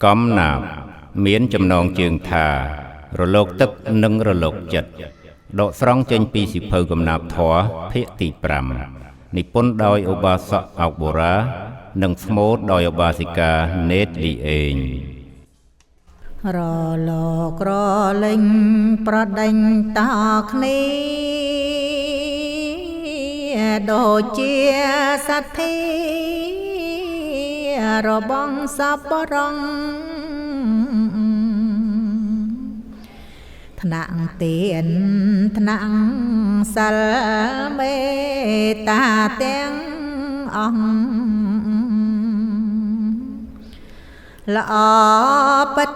កំណាព្យមានចំណងជើងថារលកទឹកនិងរលកចិត្តដកស្រង់ចេញពីសិភៅកំណាព្យធម៌ភាគទី5និពន្ធដោយឧបាសកអោកបូរ៉ានិងស្មូតដោយឧបាសិកានេតលីអេងរលករលេងប្រដេញតគ្នាដូចជាសទ្ធារបងសពរងថ្នាក់ទានថ្នាក់សិលមេត្តាទាំងអង្គល្អពិត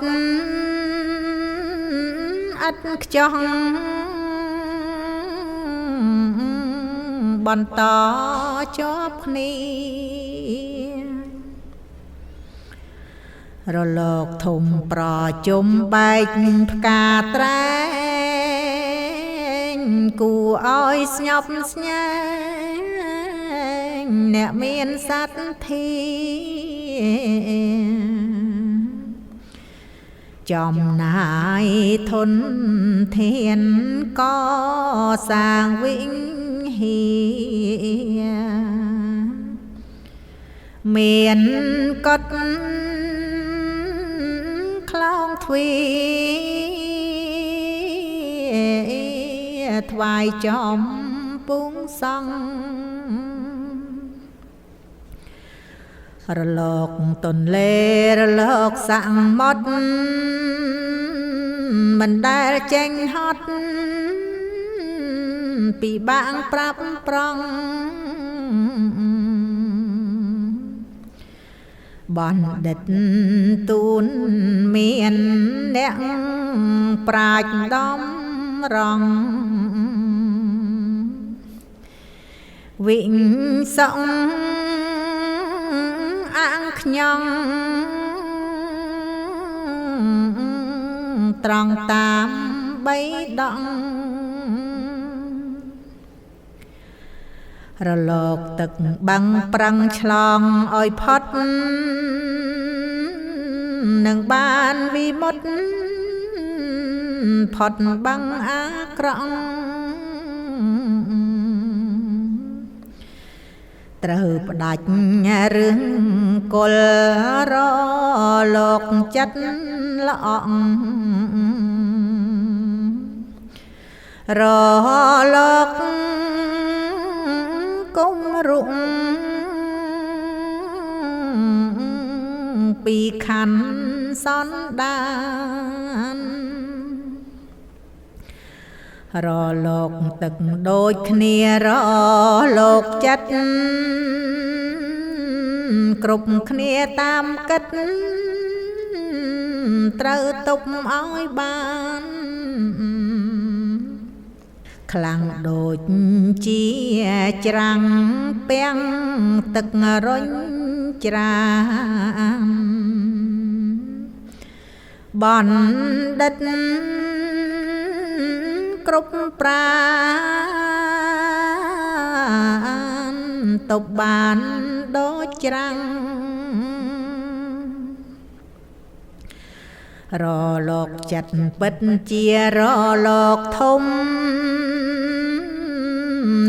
ឥតខ្ចោះបន្តជាប់គ្នារលកធំប្រជុំបែកផ្កាត្រែងគួរឲ្យស្ញប់ស្ញែងអ្នកមានសទ្ធាចំណាយធនធានកសាងវិហារមានកត់ខ្លោងទ្វីថ្វាយចំពុងសង្ឃរលកទន្លេរលកសមុទ្រមិនដែលចេញហត់ពីបាងប្រាប់ប្រងបណ្ឌិតទូនមានអ្នកប្រាជ្ញដំរងវិសងអាងខ្ញងត្រង់តាមបីដងរលកទឹកបឹងប្រឹងឆ្លងឲ្យផុតនឹងបានវិមុតផុតបឹងអាក្រក់ត្រូវផ្ដាច់រឿងកុលរលកចិត្តល្អងរលកគុំរុងពីខណ្ឌសន្តានរលកទឹកដូចគ្នារលកចិត្តគ្រប់គ្នាតាមគិតត្រូវទប់ឲ្យបានខ្លាំងដូចជាច្រាំងពាំងទឹករុញច្រានបណ្ឌិតគ្រប់ប្រានទប់បានដូចច្រាំងរលកចិត្តពិតជារលកធំ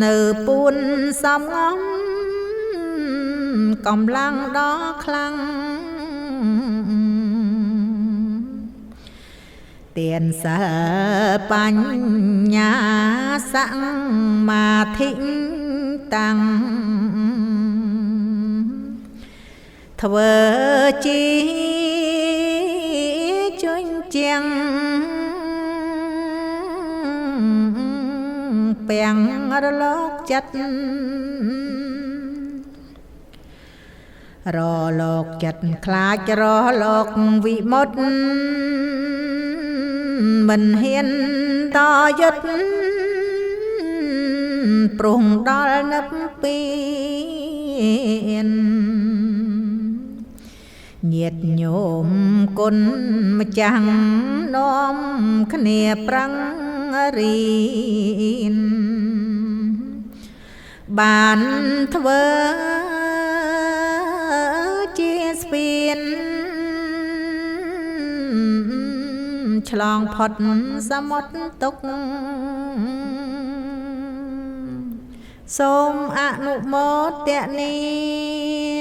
នៅពួនសំងំកម្លាំងដ៏ខ្លាំងទានសិលបញ្ញាសមាធិតាំងធ្វើជាជញ្ជាំងពាំងរលកចិត្តរលកចិត្តខ្លាចរលកវិមុតមិនហ៊ានតយុទ្ធព្រោះដល់និព្វានញាតិញោមគុណម្ចាស់នាំគ្នាប្រឹងរៀនបានធ្វើជាស្ពាន ឆ្លងផុតសមុទ្រទុក្ខសូមអនុមោទនា។